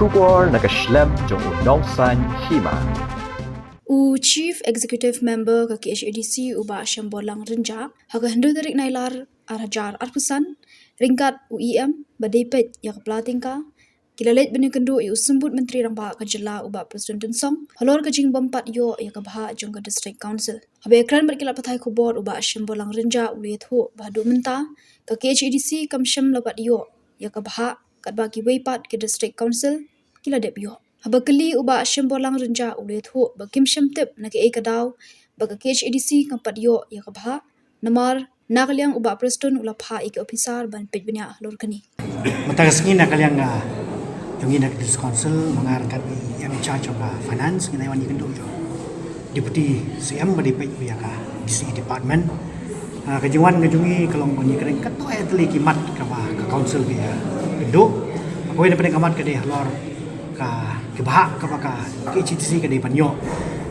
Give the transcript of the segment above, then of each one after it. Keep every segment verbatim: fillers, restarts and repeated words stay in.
Khubor na ka shlem jong u Nongsaiñ Hima. U Chief Executive Member ka K H A D C u Bah Shemborlang Rynjah, ha ka hynriew tarik Nailar ar hajar arphew san, ryngkat u E M ba dei peit ïa ka pla tyngka, ki la leit ban ïakynduh ïa u Symbud Myntri Rangbah ka jylla u Bah Prestone Tynsong halor ka jingbym pat ïoh ïa ka bhah jong ka District Council. Haba ïakren bad ki lad pathai khubor, u Bah Shemborlang Rynjah u la ïathuh ba haduh mynta ka K H A D C kam shym la pat ïoh ïa ka bhah, katba kiwei pat ki District Council ki la dep ïoh. Haba kylli, u Bah Shemborlang Rynjah u la ïathuh ba kim shym tip na kaei ka daw ba ka K H A D C kam pat ïoh ïa ka bhah, namar na ka liang u Bah Prestone u la phah ïa ki officer ban peit bniah halor kane. Mynta ka sngi na ka liang, ah, jong ngi na ka District Council, ma nga ryngkat i M in charge jong ka finance, ngi la wan ïakynduh jong Deputy C M ba dei peit ïa ka D C E department. Ah, ka jingwan ka jong ngi ka long ban ïakren katto katne tylli ki mat kaba ka council ka ïakynduh. Kawei na pdeng ka mat ka dei halor ka, ka bhah kaba ka K H A D C ka dei ban ïoh.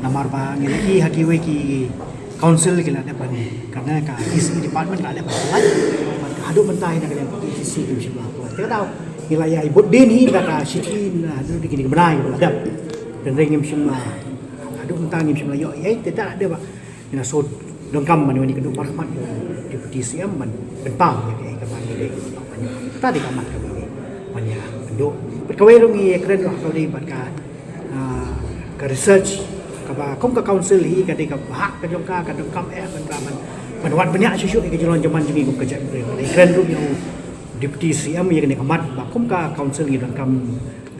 Namar ba ngi la ïohi ha kiwei ki council ki la dep ban, kane ka D C E department la dep ban lait bad haduh mynta hi na ka liang ka K H A D C kim shym la poi. Te ka daw ngi la ïa bud dien hi da ka shithi na haduh kine ki bnai ba la dep. Hynrei ngim shym la, haduh mynta ngim shym la ïoh ei, te ta dei ba ngi la shu donkam ban wan ïakynduh markhmat ïa u Deputy C M ban pynpaw ïa kaei kaba ngi dei. Ta dei ka mat kaba ngi wan ïakynduh. Bad kawei ruh ngi ïakren ruh kawei bad ka, ah, ka research kaba kum ka council hi ka dei ka bhah ka jong ka, ka donkam eh ban, ban, ban wad bniah shuh shuh ïa ka jinglong jingman jong ngi kum ka jaitbynriew. Ngi ïakren ruh ïa u Deputy C M ïa kane ka mat ba kum ka council ngi donkam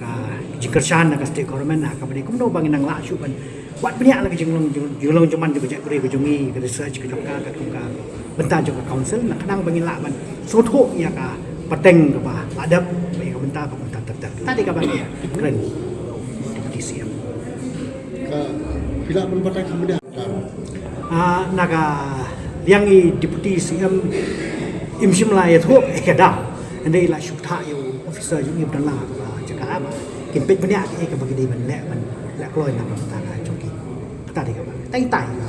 ka jingkyrshan na ka state government ha kaba dei kumno ba ngin nang lah shuh ban wad bniah la ka jinglong, jing-, jinglong jingman jong ka jaitbynriew ka jong ngi, ka research ka jong ka, ka kum ka bynta jong ka council, na ka bynta ba ngin lah ban sngewthuh ïa ka pateng kaba la dep, ïa ka bynta ba kumta ter ter. Ta dei kaba ngi ïakren Deputy C M. Ka phi lah ban batai kumne. Ah, na ka liang i Deputy C M im shym la ïathuh ïa ka daw. Hynrei i la shu ktah ïa u officer jong i ba don lang ha kaba jaka ba kin peit bniah ïa kaba ki dei ban leh, ban leh kloi na ka bynta ka jong ki. Kata dei kaba tang tai ka